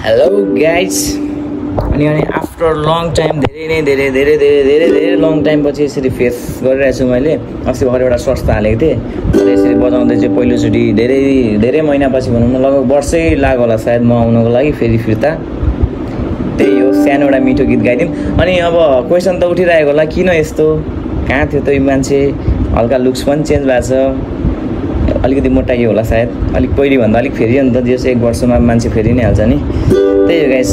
Hello guys अनि after long time धेरै long time पछि यसरी फेस गरिरहेको छु। मैले अस्ति भर्खर एउटा स्वास्थ्य हालेको थिएँ र यसरी बजाउँदै चाहिँ पहिलोचोटि धेरै महिनापछि भनौँ न, लगभग वर्षै लाग्यो होला सायद म आउनको लागि फेरि फिर्ता। त्यही हो, सानो एउटा मिठो गीत गाइदिउँ। अनि अब क्वेसन त उठिरहेको होला, किन यस्तो, कहाँ थियो त यो मान्छे, हल्का लुक्स पनि चेन्ज भएको छ, अलिकति मोटाइयो होला सायद, अलिक पहिलेभन्दा अलिक फेरि अन्त जस एक वर्षमा मान्छे फेरि नै हाल्छ नि। त्यही हो गाइस,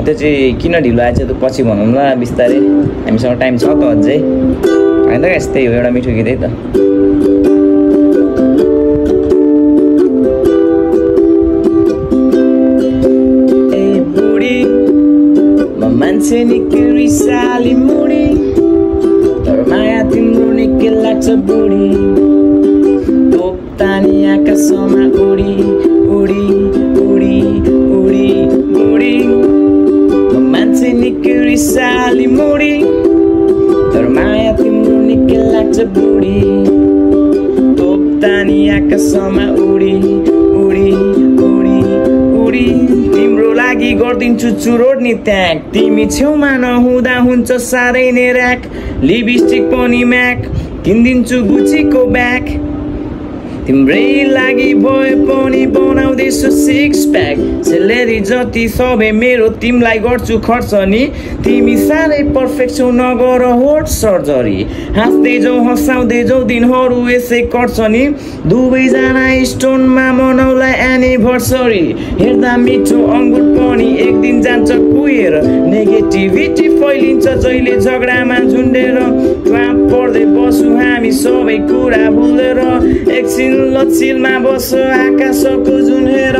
त्यो चाहिँ किन ढिलो आएछ त पछि भनौँला बिस्तारै, हामीसँग टाइम छ त अझै होइन त गाइस। त्यही हो, एउटा मिठो गीत है त। ए बुढी म मान्छे निकै रिसाली मुडी, तर माया तिम्रो निकै लाग्छ बुढी, तानी आकाशमा उडी उडी उडी उडी उडी, म मान्छे निकै रिसाली मुडी, तर माया तिम्रो निकै लाग्छ बुढी, तोप तानी आकाशमा उडी उडी उडी उडी, तिम्रो लागि गरिदिन्छु चुरोट नि त्याग, तिमी छेउमा नहुँदा हुन्छ साह्रै नै ऱ्याक, लिपस्टिक पनि म्याक, किनिदिन्छु गुचीको ब्याग, तिम्रै लागि भए पनि बनाउँदैछु सिक्स प्याक, सेलेरी जति सबै मेरो तिमीलाई गर्छु खर्च नि, तिमी साह्रै पर्फेक्ट छौ नगर होट सर्जरी, हाँस्दै जाउँ हँसाउँदै जाउँ दिनहरू यसै कट्छ नि, दुवैजना स्टोनमा मनाउला एनिभर्सरी, हेर्दा मिठो अङ्गुर पनि एक दिन जान्छ कुहेर, नेगेटिभिटी फैलिन्छ जहिले झगडामा झुन्डेर, ट्राप पर्दै बसौँ हामी सबै कुरा भुलेर, एकछिन लचिलमा बस आकाशको जुन हेर,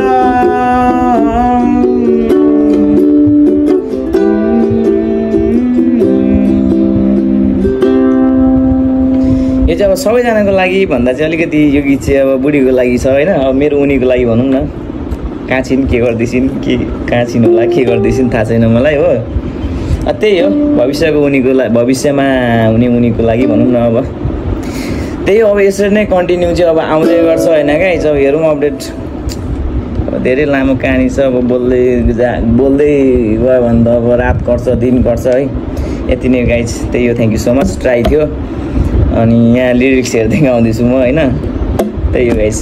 यो चाहिँ अब सबैजनाको लागि भन्दा चाहिँ अलिकति यो गीत चाहिँ अब बुढीको लागि छ होइन। अब मेरो उनीको लागि भनौँ न, कहाँ छिन्, के गर्दैछिन्, के कहाँ छिन् होला, के गर्दैछिन् थाहा छैन मलाई हो। त्यही हो, भविष्यको उनीको लागि, भविष्यमा हुने उनीको लागि भनौँ न। अब त्यही हो, अब यसरी नै कन्टिन्यू चाहिँ अब आउँदै गर्छ होइन गाइस। अब हेरौँ अपडेट, अब धेरै लामो कहानी छ, अब बोल्दै गयो भने त अब रात कर्छ दिन कर्छ है। यति नै गाइस, त्यही हो, thank you so much. Try थियो अनि यहाँ लिरिक्स हेर्दै गाउँदैछु म होइन। त्यही हो गाइस।